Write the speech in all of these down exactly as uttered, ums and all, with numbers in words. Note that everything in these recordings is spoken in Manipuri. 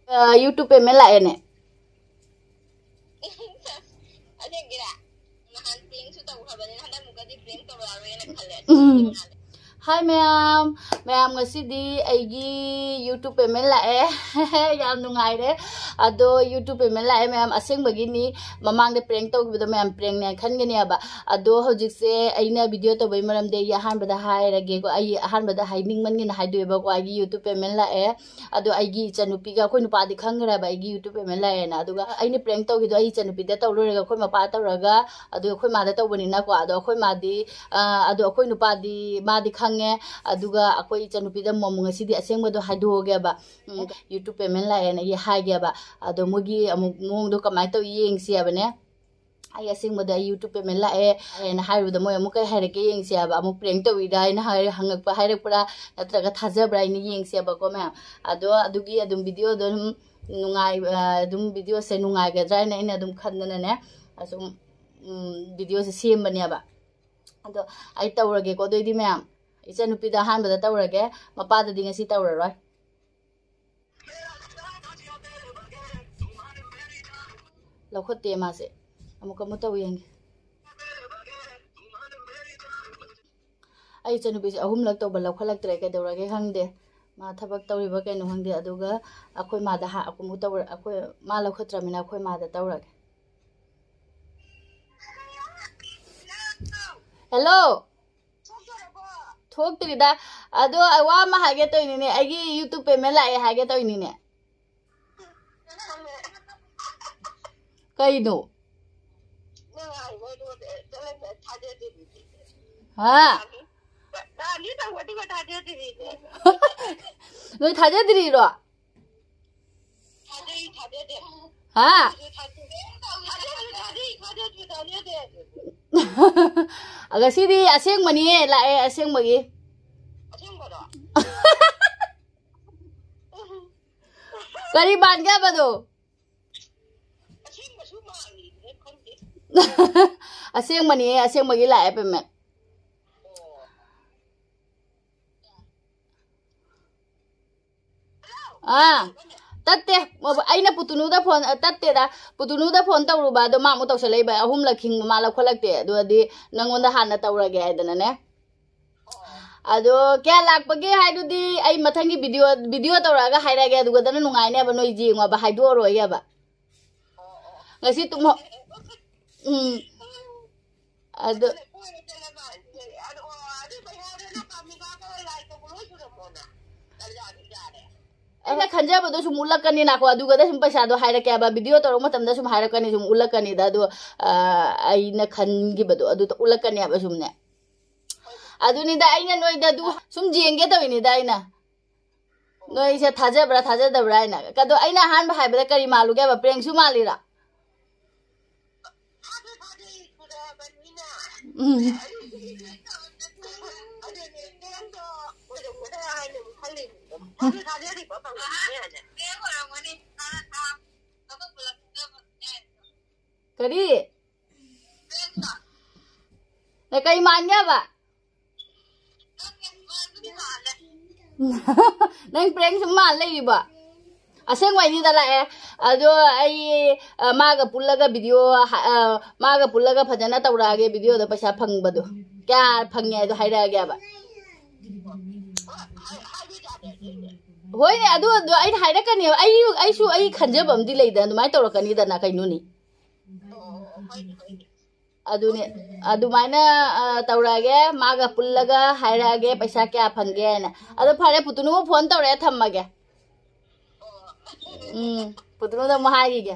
ꯑ, YouTube payment ꯂꯥꯛꯑꯦꯅꯦ꯫ ꯅꯍꯥꯟ prankꯁꯨ ꯇꯧꯈ꯭ꯔꯕꯅꯤꯅ ꯍꯟꯗꯛꯃꯨꯛꯀꯗꯤ prank ꯇꯧꯔꯛꯑꯔꯣꯏꯅ ꯈꯜꯂꯦ꯫ ꯎꯝ꯫ ꯍꯥꯏ ꯃꯌꯥꯝ, ꯃꯌꯥꯝ ꯉꯁꯤꯗꯤ ꯑꯩꯒꯤ YouTube payment ꯂꯥꯛꯑꯦ꯫ ꯌꯥꯝ ꯅꯨꯡꯉꯥꯏꯔꯦ꯫ ꯑꯗꯣ YouTube payment ꯂꯥꯛꯑꯦ ꯃꯌꯥꯝ, ꯑꯁꯦꯡꯕꯒꯤꯅꯤ꯫ ꯃꯃꯥꯡꯗ prank ꯇꯧꯈꯤꯕꯗꯣ ꯃꯌꯥꯝ prankꯅꯦ ꯈꯟꯒꯅꯦꯕ꯫ ꯑꯗꯣ ꯍꯧꯖꯤꯛꯁꯦ ꯑꯩꯅ video ꯇꯧꯕꯩ ꯃꯔꯝꯗꯤ ꯑꯩꯒꯤ ꯑꯍꯥꯟꯕꯗ ꯍꯥꯏꯔꯒꯦꯀꯣ, ꯑꯩ ꯑꯍꯥꯟꯕꯗ ꯍꯥꯏꯅꯤꯡꯃꯟꯒꯤꯅ ꯍꯥꯏꯗꯣꯛꯑꯦꯕꯀꯣ, ꯑꯩꯒꯤ YouTube payment ꯂꯥꯛꯑꯦ꯫ ꯑꯗꯣ ꯑꯩꯒꯤ ꯏꯆꯟꯅꯨꯄꯤꯒ ꯑꯩꯈꯣꯏ ꯅꯨꯄꯥꯗꯤ ꯈꯪꯈ꯭ꯔꯦꯕ ꯑꯩꯒꯤ YouTube payment ꯂꯥꯛꯑꯦꯅ꯫ ꯑꯗꯨꯒ ꯑꯩꯅ prank ꯇꯧꯈꯤꯗꯣ ꯑꯩ ꯏꯆꯟꯅꯨꯄꯤꯗ ꯇꯧ ꯂꯣꯏꯔꯒ ꯑꯩꯈꯣꯏ ꯃꯄꯥ ꯇꯧꯔꯒ, ꯑꯗꯨ ꯑꯩꯈꯣꯏ ꯃꯥꯗ ꯇꯧꯕꯅꯤꯅꯀꯣ꯫ ꯑꯗꯣ ꯑꯩꯈꯣꯏ ꯃꯥꯗꯤ, ꯑ, ꯑꯗꯣ ꯑꯩꯈꯣꯏ ꯅꯨꯄꯥꯗꯤ ꯃꯥꯗꯤ ꯈꯪꯉꯦ꯫ ꯑꯗꯨꯒ ꯑꯩꯈꯣꯏ ꯏꯆꯟꯅꯨꯄꯤꯗ ꯃꯣꯃꯣ ꯉꯁꯤꯗꯤ ꯑꯁꯦꯡꯕꯗꯣ ꯍꯥꯏꯗꯣꯛꯑꯒꯦꯕ꯫ ꯎꯝ, YouTube payment ꯂꯥꯛꯑꯦꯅ ꯑꯩ ꯍꯥꯏꯒꯦꯕ꯫ ꯑꯗꯣ ꯃꯣꯏꯒꯤ ꯑꯃꯨꯛ ꯃꯑꯣꯡꯗꯣ ꯀꯃꯥꯏꯅ ꯇꯧꯏ ꯌꯦꯡꯁꯤ ꯍꯥꯏꯕꯅꯦ꯫ ꯑꯩ ꯑꯁꯦꯡꯕꯗ ꯑꯩ YouTube payment ꯂꯥꯛꯑꯦ ꯍꯥꯏꯅ ꯍꯥꯏꯔꯨꯕꯗ ꯃꯣꯏ ꯑꯃꯨꯛ ꯀꯩ ꯍꯥꯏꯔꯛꯀꯦ ꯌꯦꯡꯁꯤ ꯍꯥꯏꯕ꯫ ꯑꯃꯨꯛ prank ꯇꯧꯏꯗ ꯍꯥꯏꯅ ꯍꯥꯏ-, ꯍꯪꯉꯛꯄ ꯍꯥꯏꯔꯛꯄ꯭ꯔꯥ, ꯅꯠꯇ꯭ꯔꯒ ꯊꯥꯖꯕ꯭ꯔꯥ ꯍꯥꯏꯅ ꯌꯦꯡꯁꯦꯕꯀꯣ ꯃꯌꯥꯝ꯫ ꯑꯗꯣ ꯑꯗꯨꯒꯤ ꯑꯗꯨꯝ videoꯗꯣ ꯑꯗꯨꯝ ꯅꯨꯡꯉꯥꯏ-, ꯑ, ꯑꯗꯨꯝ videoꯁꯦ ꯅꯨꯡꯉꯥꯏꯒꯗ꯭ꯔꯥ ꯍꯥꯏꯅ ꯑꯩꯅ ꯑꯗꯨꯝ ꯈꯟꯗꯅꯅꯦ, ꯑꯁꯨꯝ, ꯎꯝ, videoꯁꯦ ꯁꯦꯝꯕꯅꯦꯕ꯫ ꯑꯗꯣ ꯑꯩ ꯇꯧꯔꯒꯦꯀꯣ꯫ ꯑꯗꯨꯑꯣꯏꯗꯤ ꯃꯌꯥꯝ, ꯏꯆꯟꯅꯨꯄꯤꯗ ꯑꯍꯥꯟꯕꯗ ꯇꯧꯔꯒꯦ, ꯃꯄꯥꯗꯗꯤ ꯉꯁꯤ ꯇꯧꯔꯔꯣꯏ꯫ ꯂꯧꯈꯠꯇꯦ ꯃꯥꯁꯦ꯫ ꯑꯃꯨꯛ ꯑꯃꯨꯛ ꯇꯧ ꯌꯦꯡꯒꯦ꯫ ꯑꯩ ꯏꯆꯟꯅꯨꯄꯤꯁꯦ ꯑꯍꯨꯝꯂꯛ ꯇꯧꯕ ꯂꯧꯈꯠꯂꯛꯇ꯭ꯔꯦ, ꯀꯩꯗꯧꯔꯒꯦ ꯈꯪꯗꯦ꯫ ꯃꯥ ꯊꯕꯛ ꯇꯧꯔꯤꯕ ꯀꯩꯅꯣ ꯈꯪꯗꯦ꯫ ꯑꯗꯨꯒ ꯑꯩꯈꯣꯏ ꯃꯥꯗ ꯍꯥ-, ꯑꯃꯨꯛ ꯇꯧꯔ-, ꯑꯩꯈꯣꯏ ꯃꯥ ꯂꯧꯈꯠꯇ꯭ꯔꯕꯅꯤꯅ ꯑꯩꯈꯣꯏ ꯃꯥꯗ ꯇꯧꯔꯒꯦ꯫ Hello꯫ ꯊꯣꯛꯇ꯭ꯔꯤꯗ꯫ ꯑꯗꯣ ꯑꯩ ꯋꯥ ꯑꯃ ꯍꯥꯏꯒꯦ ꯇꯧꯔꯤꯅꯤꯅꯦ, ꯑꯩꯒꯤ YouTube payment ꯂꯥꯛꯑꯦ ꯍꯥꯏꯒꯦ ꯇꯧꯔꯤꯅꯤꯅꯦ꯫ ꯀꯩꯅꯣ? ꯍꯥ? ꯅꯣꯏ ꯊꯥꯖꯗ꯭ꯔꯤꯔꯣ? ꯍꯥ? ꯉꯁꯤꯗꯤ ꯑꯁꯦꯡꯕꯅꯤꯌꯦ, ꯂꯥꯛꯑꯦ ꯑꯁꯦꯡꯕꯒꯤ꯫ ꯀꯔꯤ ꯃꯥꯟꯒꯦ ꯍꯥꯏꯕꯗꯣ? ꯑꯁꯦꯡꯕꯅꯤꯌꯦ, ꯑꯁꯦꯡꯕꯒꯤ ꯂꯥꯛꯑꯦ payment꯫ ꯑꯥ, ꯇꯠꯇꯦ꯫ ꯑꯩꯅ ꯄꯨꯇꯨꯅꯨꯗ ꯐꯣꯟ, ꯑ, ꯇꯠꯇꯦꯗ꯫ ꯄꯨꯇꯨꯅꯨꯗ ꯐꯣꯟ ꯇꯧꯔꯨꯕ, ꯑꯗꯣ ꯃꯥ ꯑꯃꯨꯛ ꯇꯧꯁꯜꯂꯛꯏꯕ꯫ ꯑꯍꯨꯝꯂꯛ ꯈꯤꯡꯕ ꯃꯥ ꯂꯧꯈꯠꯂꯛꯇꯦ꯫ ꯑꯗꯨꯗꯤ ꯅꯪꯉꯣꯟꯗ ꯍꯥꯟꯅ ꯇꯧꯔꯒꯦ ꯍꯥꯏꯗꯅꯅꯦ꯫ ꯑꯗꯣ ꯀꯌꯥ ꯂꯥꯛꯄꯒꯦ ꯍꯥꯏꯗꯨꯗꯤ ꯑꯩ ꯃꯊꯪꯒꯤ ꯚꯤꯗꯤꯑꯣ, ꯚꯤꯗꯤꯑꯣ ꯇꯧꯔꯛꯑꯒ ꯍꯥꯏꯔꯛꯑꯒꯦ꯫ ꯑꯗꯨꯒꯗꯅ ꯅꯨꯡꯉꯥꯏꯅꯦꯕ, ꯅꯣꯏ ꯌꯦꯡꯉꯣꯕ, ꯍꯥꯏꯗꯣꯛꯑꯔꯣꯏꯒꯦꯕ꯫ ꯉꯁꯤ ꯇꯨꯝꯍꯧ-, ꯎꯝ꯫ ꯑꯗꯨ ꯑꯩꯅ ꯈꯟꯖꯕꯗꯣ ꯁꯨꯝ ꯎꯠꯂꯛꯀꯅꯤꯅꯀꯣ, ꯑꯗꯨꯒꯗ ꯁꯨꯝ ꯄꯩꯁꯥꯗꯣ ꯍꯥꯏꯔꯛꯀꯦ ꯍꯥꯏꯕ, ꯚꯤꯗꯤꯑꯣ ꯇꯧꯔꯛꯄ ꯃꯇꯝꯗ ꯁꯨꯝ ꯍꯥꯏꯔꯛꯀꯅꯤ, ꯁꯨꯝ ꯎꯠꯂꯛꯀꯅꯤꯗ꯫ ꯑꯗꯣ, ꯑ, ꯑꯩꯅ ꯈꯟꯈꯤꯕꯗꯣ ꯑꯗꯨꯗ ꯎꯠꯂꯛꯀꯅꯤ ꯍꯥꯏꯕ ꯁꯨꯝꯅꯦ꯫ ꯑꯗꯨꯅꯤꯗ ꯑꯩꯅ ꯅꯣꯏꯗ ꯑꯗꯨ ꯁꯨꯝ ꯌꯦꯡꯒꯦ ꯇꯧꯔꯤꯅꯤꯗ ꯑꯩꯅ꯫ ꯅꯣꯏꯁꯦ ꯊꯥꯖꯕ꯭ꯔꯥ ꯊꯥꯖꯗꯕ꯭ꯔꯥ ꯍꯥꯏꯅ꯫ ꯑꯗꯣ ꯑꯩꯅ ꯑꯍꯥꯟꯕ ꯍꯥꯏꯕꯗ ꯀꯔꯤ ꯃꯥꯜꯂꯨꯒꯦꯕ? ꯄ꯭ꯔꯦꯡꯁꯨ ꯃꯥꯜꯂꯤꯔꯥ? ꯎꯝ꯫ ꯀꯔꯤ? ꯅ ꯀꯩ ꯃꯥꯟꯒꯦꯕ? ꯅꯪ ꯄ꯭ꯔꯦꯡ ꯁꯨꯝ ꯃꯥꯜ ꯂꯩꯔꯤꯕꯣ? ꯑꯁꯦꯡꯕꯩꯅꯤꯗ ꯂꯥꯛꯑꯦ꯫ ꯑꯗꯣ ꯑꯩ, ꯑ, ꯃꯥꯒ ꯄꯨꯜꯂꯒ ꯚꯤꯗꯤꯑꯣ ꯍꯥ-, ꯑ, ꯃꯥꯒ ꯄꯨꯜꯂꯒ ꯐꯖꯅ ꯇꯧꯔꯛꯑꯒꯦ, ꯚꯤꯗꯤꯑꯣꯗ ꯄꯩꯁꯥ ꯐꯪꯕꯗꯣ꯫ ꯀꯌꯥ ꯐꯪꯉꯦ ꯍꯥꯏꯗꯣ ꯍꯥꯏꯔꯛꯑꯒꯦꯕ꯫ ꯍꯣꯏꯅꯦ, ꯑꯗꯨ, ꯑꯗꯨ ꯑꯩꯅ ꯍꯥꯏꯔꯛꯀꯅꯦꯕ꯫ ꯑꯩ, ꯑꯩꯁꯨ ꯑꯩ ꯈꯟꯖꯕ ꯑꯃꯗꯤ ꯂꯩꯗꯅ, ꯑꯗꯨꯃꯥꯏꯅ ꯇꯧꯔꯛꯀꯅꯤꯗꯅ, ꯀꯩꯅꯣꯅꯤ꯫ ꯑꯗꯨꯅꯦ, ꯑꯗꯨꯃꯥꯏꯅ, ꯑ, ꯇꯧꯔꯛꯑꯒꯦ, ꯃꯥꯒ ꯄꯨꯜꯂꯒ ꯍꯥꯏꯔꯛꯑꯒꯦ ꯄꯩꯁꯥ ꯀꯌꯥ ꯐꯪꯒꯦ ꯍꯥꯏꯅ꯫ ꯑꯗꯣ ꯐꯔꯦ, ꯄꯨꯇꯨꯅꯨ ꯐꯣꯟ ꯇꯧꯔꯛꯑꯦ, ꯊꯝꯃꯒꯦ꯫ ꯎꯝ, ꯄꯨꯇꯨꯅꯨꯗ ꯑꯃꯨꯛ ꯍꯥꯏꯈꯤꯒꯦ꯫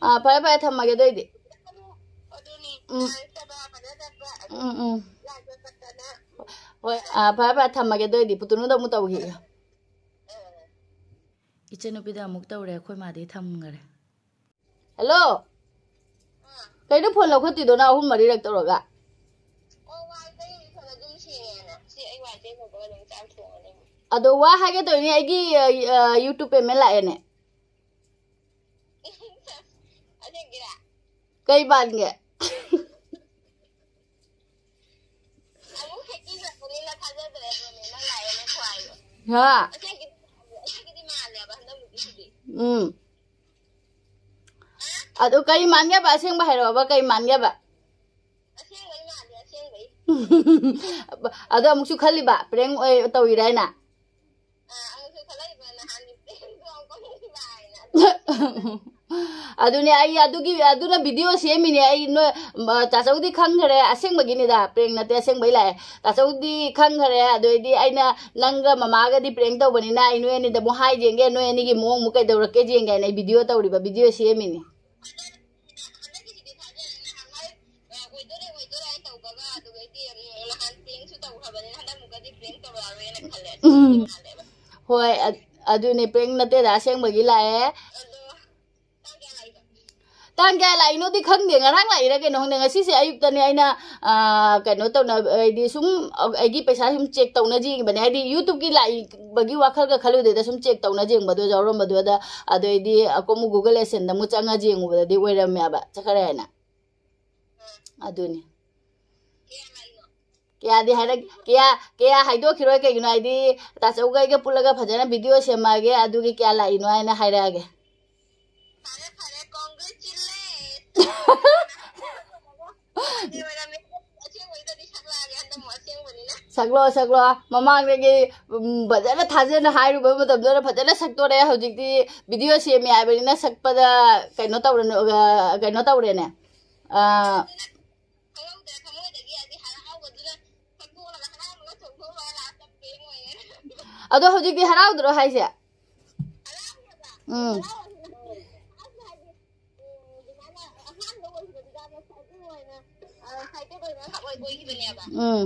ꯑꯥ, ꯐꯔꯦ, ꯐꯔꯦ, ꯊꯝꯃꯒꯦ ꯑꯗꯨ ꯑꯣꯏꯗꯤ꯫ ꯎꯝ꯫ ꯎꯝ, ꯎꯝ꯫ ꯍꯣꯏ, ꯑꯥ, ꯐꯔꯦ, ꯐꯔꯦ, ꯊꯝꯃꯒꯦ ꯑꯗꯨ ꯑꯣꯏꯗꯤ꯫ ꯄꯨꯇꯨꯅꯨꯗ ꯑꯃꯨꯛ ꯇꯧꯈꯤꯒꯦ꯫ ꯏꯆꯟꯅꯨꯄꯤꯗ ꯑꯃꯨꯛ ꯇꯧꯔꯦ, ꯑꯩꯈꯣꯏ ꯃꯥꯗꯤ ꯊꯝꯈꯔꯦ꯫ ꯍꯜꯂꯣ꯫ ꯀꯩꯅꯣ ꯐꯣꯟ ꯂꯧꯈꯠꯇ꯭ꯔꯤꯗꯣ ꯅꯪ ꯑꯍꯨꯝ ꯃꯔꯤꯔꯛ ꯇꯧꯔꯒ? ꯑꯗꯣ ꯋꯥ ꯍꯥꯏꯒꯦ ꯇꯧꯔꯤꯅꯦ, ꯑꯩꯒꯤ, ꯑ, ꯑ, YouTube payment ꯂꯥꯛꯑꯦꯅꯦ꯫ ꯀꯩ ꯃꯥꯟꯒꯦ? ꯍꯥ? ꯎꯝ꯫ ꯑꯗꯨ ꯀꯔꯤ ꯃꯥꯟꯒꯦꯕ? ꯑꯁꯦꯡꯕ ꯍꯥꯏꯔꯛꯑꯣꯕ, ꯀꯔꯤ ꯃꯥꯟꯒꯦꯕ? ꯑꯁꯦꯡꯕꯩ ꯃꯥꯜꯂꯦ, ꯑꯁꯦꯡꯕꯩ꯫ ꯑꯗꯣ ꯑꯃꯨꯛꯁꯨ ꯈꯜꯂꯤꯕ, prank ꯑꯣꯏ ꯇꯧꯔꯤꯔꯥ ꯍꯥꯏꯅ? ꯑꯥ, ꯑꯃꯨꯛꯁꯨ ꯈꯜꯂꯛꯏꯕ, ꯅꯍꯥꯟꯒꯤ prank ꯇꯣ ꯑꯃꯨꯛ ꯇꯧꯅꯤꯡꯕ ꯍꯥꯏꯅ꯫ ꯑꯗꯨꯅꯦ, ꯑꯩ ꯑꯗꯨꯒꯤ, ꯑꯗꯨꯅ video ꯁꯦꯝꯃꯤꯅꯦ꯫ ꯑꯩ ꯅꯣꯏ, ꯃ, ꯇꯥꯆꯧꯗꯤ ꯈꯪꯈ꯭ꯔꯦ, ꯑꯁꯦꯡꯕꯒꯤꯅꯤꯗ, prank ꯅꯠꯇꯦ, ꯑꯁꯦꯡꯕꯩ ꯂꯥꯛꯑꯦ꯫ ꯇꯥꯆꯧꯗꯤ ꯈꯪꯈ꯭ꯔꯦ, ꯑꯗꯨ ꯑꯩꯗꯤ ꯑꯩꯅ ꯅꯪꯒ ꯃꯃꯥꯒꯗꯤ prank ꯇꯧꯕꯅꯤꯅ ꯑꯩ ꯅꯣꯏ ꯑꯅꯤꯗ ꯑꯃꯨꯛ ꯍꯥꯏ ꯌꯦꯡꯒꯦ, ꯅꯣꯏ ꯑꯅꯤꯒꯤ ꯃꯑꯣꯡ ꯑꯃꯨꯛ ꯀꯩꯗꯧꯔꯛꯀꯦ ꯌꯦꯡꯒꯦ ꯍꯥꯏꯅ ꯑꯩ video ꯇꯧꯔꯤꯕ, video ꯁꯦꯝꯃꯤꯅꯤ꯫ ꯍꯟꯗꯛꯀꯤꯁꯤꯗꯤ ꯊꯥꯖꯔꯦ, ꯅꯍꯥꯟꯋꯥꯏ, ꯑ, ꯑꯣꯏꯗꯣꯔꯦ, ꯑꯣꯏꯗꯣꯔꯦ ꯍꯥꯏꯅ ꯇꯧꯕꯒ, ꯑꯗꯨꯒꯩꯗꯤ, ꯎꯝ, ꯅꯍꯥꯟ prankꯁꯨ ꯇꯧꯈ꯭ꯔꯕꯅꯤꯅ, ꯍꯟꯗꯛ ꯑꯃꯨꯛꯀꯗꯤ prank ꯇꯧꯔꯛꯑꯔꯣꯏꯅ ꯈꯜꯂꯦ꯫ ꯎꯝ꯫ ꯃꯥꯜꯂꯦꯕ꯫ ꯍꯣꯏ, ꯑ-, ꯑꯗꯨꯅꯦ, prank ꯅꯠꯇꯦꯗ, ꯑꯁꯦꯡꯕꯒꯤ ꯂꯥꯛꯑꯦ꯫ ꯑꯗꯣ, ꯇꯥꯡ ꯀꯌꯥ ꯂꯥꯛꯏꯕ? ꯇꯥꯡ ꯀꯌꯥ ꯂꯥꯛꯏꯅꯣꯗꯤ ꯈꯪꯗꯦ, ꯉꯔꯥꯡ ꯂꯥꯛꯏꯔꯥ ꯀꯩꯅꯣ ꯈꯪꯗꯦ, ꯉꯁꯤꯁꯦ ꯑꯌꯨꯛꯇꯅꯦ ꯑꯩꯅ, ꯑ, ꯀꯩꯅꯣ ꯇꯧꯅ-, ꯍꯥꯏꯗꯤ ꯁꯨꯝ ꯑꯩꯒꯤ ꯄꯩꯁꯥ ꯁꯨꯝ check ꯇꯧꯅ ꯌꯦꯡꯕꯅꯦ, ꯍꯥꯏꯗꯤ YouTubeꯀꯤ ꯂꯥꯛꯏꯕꯒꯤ ꯋꯥꯈꯜꯒ ꯈꯜꯂꯨꯗꯦꯗ, ꯁꯨꯝ check ꯇꯧꯅ ꯌꯦꯡꯕꯗꯣ ꯌꯥꯎꯔꯝꯕꯗꯨꯗ, ꯑꯗꯩꯗꯤ ꯑꯀꯣꯝ Google AdSenseꯗ ꯑꯃꯨꯛ ꯆꯪꯉ ꯌꯦꯡꯉꯨꯕꯗꯗꯤ ꯑꯣꯏꯔꯝꯃꯦꯕ, ꯆꯠꯈꯔꯦ ꯍꯥꯏꯅ꯫ ꯑꯗꯨꯅꯤ꯫ ꯀꯌꯥꯗꯤ ꯍꯥꯏꯔꯛ-, ꯀꯌꯥ, ꯀꯌꯥ ꯍꯥꯏꯗꯣꯛꯈꯤꯔꯣꯏ, ꯀꯩꯒꯤꯅꯣ ꯍꯥꯏꯗꯤ ꯇꯥꯆꯧꯒ ꯑꯩꯒ ꯄꯨꯜꯂꯒ ꯐꯖꯅ video ꯁꯦꯝꯃꯛꯑꯒꯦ, ꯑꯗꯨꯒꯤ ꯀꯌꯥ ꯂꯥꯛꯏꯅꯣ ꯍꯥꯏꯅ ꯍꯥꯏꯔꯛꯑꯒꯦ꯫ ꯐꯔꯦ, ꯐꯔꯦ, congratulate꯫ ꯑꯗꯨ ꯑꯣꯏꯔꯝꯃꯦ꯫ ꯑꯁꯦꯡꯕꯩꯗꯗꯤ ꯁꯛꯂꯛꯑꯒꯦ, ꯍꯟꯗꯛ ꯑꯃꯨꯛ ꯑꯁꯦꯡꯕꯅꯤꯅ꯫ ꯁꯛꯂꯣ, ꯁꯛꯂꯣ꯫ ꯃꯃꯥꯡꯗꯒꯤ, ꯎꯝ, ꯐꯖꯅ ꯊꯥꯖꯅ ꯍꯥꯏꯔꯨꯕ ꯃꯇꯝꯗꯨꯗ ꯐꯖꯅ ꯁꯛꯇꯣꯔꯦ꯫ ꯍꯧꯖꯤꯛꯇꯤ video ꯁꯦꯝꯃꯦ ꯍꯥꯏꯕꯅꯤꯅ ꯁꯛꯄꯗ ꯀꯩꯅꯣ ꯇꯧꯔꯅꯨ, ꯑ, ꯀꯩꯅꯣ ꯇꯧꯔꯦꯅꯦ꯫ ꯑ, ꯑꯗꯨꯅ ꯈꯪꯍꯧꯗ꯭ꯔꯦ, ꯊꯃꯣꯏꯗꯒꯤ ꯍꯥꯏꯗꯤ ꯍꯔꯥꯎꯕꯗꯨꯅ ꯁꯛꯇꯣꯛꯑꯒ ꯍꯔꯥꯎꯕꯒ ꯆꯣꯡꯊꯣꯛꯑꯒ lastꯇ prank ꯑꯣꯏꯔꯦ꯫ ꯑꯗꯣ ꯍꯧꯖꯤꯛꯇꯤ ꯍꯔꯥꯎꯗ꯭ꯔꯣ ꯍꯥꯏꯁꯦ? ꯍꯔꯥꯎꯗꯕ? ꯎꯝ꯫ ꯍꯔꯥꯎꯕꯗꯨꯅ ꯍꯥꯏꯗꯤ, ꯎꯝ, ꯑꯗꯨꯃꯥꯏꯅ ꯑꯍꯥꯟꯕ ꯑꯣꯏꯈꯤꯕꯗꯨꯗ ꯑꯃ ꯑꯗꯨ ꯑꯣꯏꯅ, ꯑ, excited ꯑꯣꯏꯕ ꯑꯃꯈꯛ ꯑꯣꯏ-, ꯑꯣꯏꯈꯤꯕꯅꯦꯕ꯫ ꯎꯝ꯫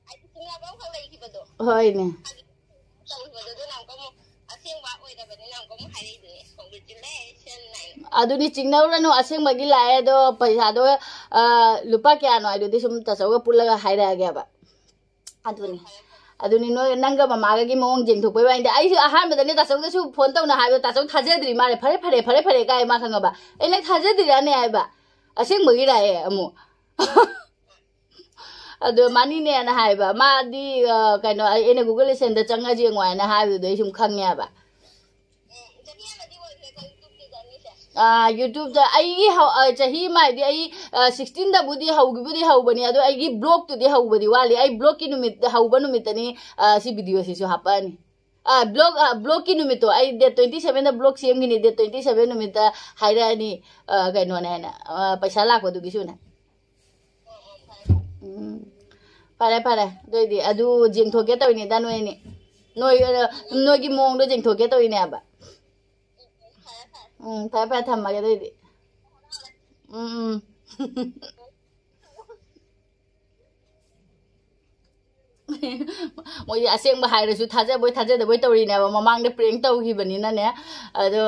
ꯍꯥꯏꯗꯤ ꯆꯤꯡꯅꯕ ꯑꯃꯈꯛ ꯂꯩꯈꯤꯕꯗꯣ꯫ ꯍꯣꯏꯅꯦ꯫ ꯇꯧꯈꯤꯕꯗꯣ, ꯑꯗꯨꯅ ꯑꯃꯨꯛꯀ ꯑꯃꯨꯛ ꯑꯁꯦꯡꯕ ꯑꯣꯏꯔꯕꯅꯤꯅ ꯑꯃꯨꯛꯀ ꯑꯃꯨꯛ ꯍꯥꯏꯔꯛꯏꯗꯨꯅꯦ, congratulation ꯍꯥꯏꯅ꯫ ꯑꯗꯨꯅꯤ, ꯆꯤꯡꯅꯧꯔꯅꯨ, ꯑꯁꯦꯡꯕꯒꯤ ꯂꯥꯛꯑꯦ꯫ ꯑꯗꯣ ꯄꯩꯁꯥꯗꯣ, ꯑ, ꯂꯨꯄꯥ ꯀꯌꯥꯅꯣ ꯍꯥꯏꯗꯨꯗꯤ ꯁꯨꯝ ꯇꯥꯆꯧꯒ ꯄꯨꯜꯂꯒ ꯍꯥꯏꯔꯛꯑꯒꯦꯕ꯫ ꯑꯗꯨꯅꯤ꯫ ꯑꯗꯨꯅꯤ, ꯅꯣꯏ ꯅꯪꯒ ꯃꯃꯥꯒꯒꯤ ꯃꯑꯣꯡ ꯌꯦꯡꯊꯣꯛꯄꯩ ꯋꯥꯅꯤꯗ꯫ ꯑꯩꯁꯨ ꯑꯍꯥꯟꯕꯗꯅꯦ ꯇꯥꯆꯧꯗꯁꯨ phone ꯇꯧꯅ ꯍꯥꯏꯕꯗꯣ ꯇꯥꯆꯧ ꯊꯥꯖꯗ꯭ꯔꯤ ꯃꯥꯜꯂꯦ꯫ "ꯐꯔꯦ, ꯐꯔꯦ, ꯐꯔꯦ, ꯐꯔꯦ" ꯀꯥꯏ ꯃꯥ ꯈꯪꯉꯕ꯫ ꯑꯩꯅ "ꯊꯥꯖꯗ꯭ꯔꯤꯔꯥꯅꯦ?" ꯍꯥꯏꯕ꯫ ꯑꯁꯦꯡꯕꯒꯤꯔꯥꯑꯦ ꯑꯃꯨꯛ꯫ ꯑꯗꯣ ꯃꯥꯅꯤꯅꯦꯅ ꯍꯥꯏꯕ꯫ ꯃꯥꯗꯤ, ꯑ, ꯀꯩꯅꯣ, ꯑꯩ, ꯑꯩꯅ Google AdSense ꯆꯪꯉ ꯌꯦꯡꯉꯣ ꯍꯥꯏꯅ ꯍꯥꯏꯕꯗꯨꯗ ꯑꯩ ꯁꯨꯝ ꯈꯪꯉꯦꯕ꯫ ꯌꯨꯇ꯭ꯌꯨꯕꯇ ꯑꯩꯒꯤ ꯍꯧ-, ꯑ, ꯆꯍꯤ ꯑꯃ ꯍꯥꯏꯗꯤ ꯑꯩ, ꯑ, ꯁꯤꯛꯁꯇꯤꯟꯗꯕꯨꯗꯤ ꯍꯧꯈꯤꯕꯨꯗꯤ ꯍꯧꯕꯅꯤ, ꯑꯗꯣ ꯑꯩꯒꯤ ꯕ꯭ꯂꯣꯛꯇꯨꯗꯤ ꯍꯧꯕꯗꯤ ꯋꯥꯠꯂꯤ꯫ ꯑꯩ ꯕ꯭ꯂꯣꯛꯀꯤ ꯅꯨꯃꯤꯠ ꯍꯧꯕ ꯅꯨꯃꯤꯠꯇꯅꯤ, ꯑ, ꯁꯤ ꯚꯤꯗꯤꯑꯣꯁꯤꯁꯨ ꯍꯥꯞꯄꯛꯑꯅꯤ꯫ ꯑ, ꯕ꯭ꯂꯣꯛ, ꯑ, ꯕ꯭ꯂꯣꯛꯀꯤ ꯅꯨꯃꯤꯠꯇꯣ ꯑꯩ ꯗꯦꯠ ꯇ꯭ꯋꯦꯟꯇꯤ ꯁꯚꯦꯟꯗ ꯕ꯭ꯂꯣꯛ ꯁꯦꯝꯈꯤꯅꯤ, ꯗꯦꯠ ꯇ꯭ꯋꯦꯟꯇꯤ ꯁꯚꯦꯟ ꯅꯨꯃꯤꯠꯇ ꯍꯥꯏꯔꯛꯑꯅꯤ, ꯑ, ꯀꯩꯅꯣꯅꯦ ꯍꯥꯏꯅ, ꯑ, ꯄꯩꯁꯥ ꯂꯥꯛꯄꯗꯨꯒꯤꯁꯨꯅꯦ꯫ ꯎꯝ꯫ ꯐꯔꯦ, ꯐꯔꯦ꯫ ꯑꯗꯨꯑꯣꯏꯗꯤ ꯑꯗꯨ ꯌꯦꯡꯊꯣꯛꯀꯦ ꯇꯧꯔꯤꯅꯤꯗ ꯅꯣꯏ ꯑꯅꯤ꯫ ꯅꯣꯏ, ꯑ, ꯅꯣꯏꯒꯤ ꯃꯑꯣꯡꯗꯣ ꯌꯦꯡꯊꯣꯛꯀꯦ ꯇꯧꯔꯤꯅꯦꯕ꯫ ꯎꯝ, ꯐꯔꯦ, ꯐꯔꯦ, ꯊꯝꯃꯒꯦ ꯑꯗꯨꯑꯣꯏꯗꯤ꯫ ꯎꯝ, ꯎꯝ꯫ ꯃꯣꯏꯗꯤ ꯑꯁꯦꯡꯕ ꯍꯥꯏꯔꯁꯨ ꯊꯥꯖꯕꯣꯏ ꯊꯥꯖꯗꯕꯣꯏ ꯇꯧꯔꯤꯅꯦꯕ, ꯃꯃꯥꯡꯗ prank ꯇꯧꯈꯤꯕꯅꯤꯅꯅꯦ꯫ ꯑꯗꯣ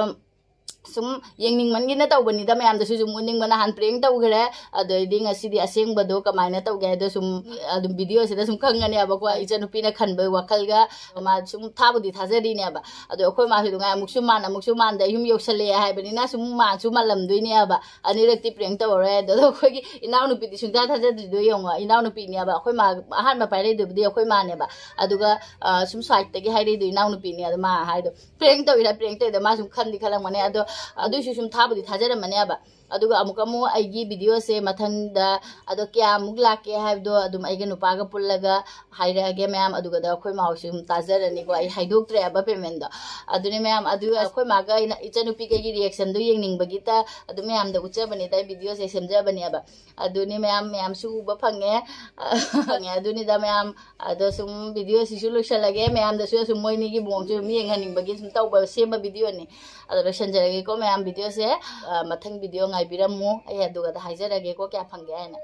ꯁꯨꯝ ꯌꯦꯡꯅꯤꯡꯃꯟꯒꯤꯅ ꯇꯧꯕꯅꯤꯗ, ꯃꯌꯥꯝꯗꯁꯨ ꯁꯨꯝ ꯎꯠꯅꯤꯡꯕꯅ꯫ ꯍꯥꯟ prank ꯇꯧꯈ꯭ꯔꯦ, ꯑꯗꯩꯗꯤ ꯉꯁꯤꯗꯤ ꯑꯁꯦꯡꯕꯗꯣ ꯀꯃꯥꯏꯅ ꯇꯧꯒꯦ ꯍꯥꯏꯗꯣ ꯁꯨꯝ ꯑꯗꯨꯝ ꯚꯤꯗꯤꯑꯣꯁꯤꯗ ꯁꯨꯝ ꯈꯪꯒꯅꯦꯕꯀꯣ꯫ ꯏꯆꯟꯅꯨꯄꯤꯅ ꯈꯟꯕ ꯋꯥꯈꯜꯒ ꯃꯥ ꯁꯨꯝ ꯊꯥꯕꯨꯗꯤ ꯊꯥꯖꯔꯤꯅꯦꯕ꯫ ꯑꯗꯣ ꯑꯩꯈꯣꯏ ꯃꯥꯁꯨ ꯅꯨꯡꯉꯥꯏ, ꯑꯃꯨꯛꯁꯨ ꯃꯥꯟ, ꯑꯃꯨꯛꯁꯨ ꯃꯥꯟꯗ ꯌꯨꯝ ꯌꯧꯁꯜꯂꯛꯑꯦ ꯍꯥꯏꯕꯅꯤꯅ ꯁꯨꯝ ꯃꯥꯟꯁꯨ ꯃꯥꯜꯂꯝꯗꯣꯏꯅꯦꯕ꯫ ꯑꯅꯤꯔꯛꯇꯤ prank ꯇꯧꯔꯦ꯫ ꯑꯗꯣ ꯑꯩꯈꯣꯏꯒꯤ ꯏꯅꯥꯎꯅꯨꯄꯤꯗꯤ ꯁꯨꯡꯊꯥ ꯊꯥꯖꯗ꯭ꯔꯤꯗꯣ ꯌꯦꯡꯉꯣ, ꯏꯅꯥꯎꯅꯨꯄꯤꯅꯦꯕ꯫ ꯑꯩꯈꯣꯏ ꯃꯥ ꯑꯍꯥꯟꯕ ꯄꯥꯏꯔꯛꯏꯗꯨꯕꯨꯗꯤ ꯑꯩꯈꯣꯏ ꯃꯥꯅꯦꯕ꯫ ꯑꯗꯨꯒ, ꯑ, ꯁꯨꯝ side ꯇꯒꯤ ꯍꯥꯏꯔꯛꯏꯗꯣ ꯏꯅꯥꯎꯅꯨꯄꯤꯅꯦ꯫ ꯑꯗꯣ ꯃꯥ ꯍꯥꯏꯗꯣ prank ꯇꯧꯔꯤꯔꯥ prank ꯇꯧꯔꯤꯔꯥ ꯃꯥ ꯁꯨꯝ ꯈꯟꯗꯤ ꯈꯜꯂꯝꯒꯅꯤ꯫ ꯑꯗꯣ ꯑꯗꯨꯏꯁꯨ ꯁꯨꯝ ꯊꯥꯕꯨꯗꯤ ꯊꯥꯖꯔꯝꯃꯅꯦꯕ꯫ ꯑꯗꯨꯒ ꯑꯃꯨꯛ ꯑꯃꯨꯛ ꯑꯩꯒꯤ ꯚꯤꯗꯤꯑꯣꯁꯦ ꯃꯊꯪꯗ ꯑꯗꯣ ꯀꯌꯥꯃꯨꯛ ꯂꯥꯛꯀꯦ ꯍꯥꯏꯕꯗꯣ ꯑꯗꯨꯝ ꯑꯩꯒ ꯅꯨꯄꯥꯒ ꯄꯨꯜꯂꯒ ꯍꯥꯏꯔꯛꯑꯒꯦ ꯃꯌꯥꯝ꯫ ꯑꯗꯨꯒꯗ ꯑꯩꯈꯣꯏ ꯃꯥ ꯍꯣꯏꯁꯨ ꯑꯗꯨꯝ ꯇꯥꯖꯔꯅꯤꯀꯣ, ꯑꯩ ꯍꯥꯏꯗꯣꯛꯇ꯭ꯔꯦꯕ payment ꯗꯣ꯫ ꯑꯗꯨꯅꯦ ꯃꯌꯥꯝ, ꯑꯗꯨ ꯑꯩꯈꯣꯏ ꯃꯥꯒ ꯑꯩꯅ ꯏꯆꯟꯅꯨꯄꯤꯈꯩꯒꯤ reaction ꯗꯣ ꯌꯦꯡꯅꯤꯡꯕꯒꯤꯇ ꯑꯗꯨꯝ ꯃꯌꯥꯝꯗ ꯎꯠꯆꯕꯅꯤꯗ, ꯑꯩ ꯚꯤꯗꯤꯑꯣꯁꯦ ꯁꯦꯝꯖꯕꯅꯦꯕ꯫ ꯑꯗꯨꯅꯤ ꯃꯌꯥꯝ, ꯃꯌꯥꯝꯁꯨ ꯎꯕ ꯐꯪꯉꯦ꯫ ꯐꯪꯉꯦ꯫ ꯑꯗꯨꯅꯤꯗ ꯃꯌꯥꯝ, ꯑꯗꯣ ꯁꯨꯝ ꯚꯤꯗꯤꯑꯣꯁꯤꯁꯨ ꯂꯣꯏꯁꯜꯂꯒꯦ꯫ ꯃꯌꯥꯝꯗꯁꯨ ꯑꯁꯨꯝ ꯃꯣꯏꯅꯤꯒꯤ ꯃꯑꯣꯡꯁꯦ ꯑꯗꯨꯝ ꯌꯦꯡꯍꯟꯅꯤꯡꯕꯒꯤ ꯁꯨꯝ ꯇꯧꯕ, ꯁꯦꯝꯕ ꯚꯤꯗꯤꯑꯣꯅꯤ꯫ ꯑꯗꯣ ꯂꯣꯏꯁꯟꯖꯔꯒꯦꯀꯣ ꯃꯌꯥꯝ ꯚꯤꯗꯤꯑꯣꯁꯦ꯫ ꯑ, ꯃꯊꯪ ꯚꯤꯗꯤꯑꯣ ꯉꯥꯏꯕꯤꯔꯝꯃꯨ꯫ ꯑꯩ ꯑꯗꯨꯒꯗ ꯍꯥꯏꯖꯔꯒꯦꯀꯣ ꯀꯌꯥ ꯐꯪꯒꯦ ꯍꯥꯏꯅ꯫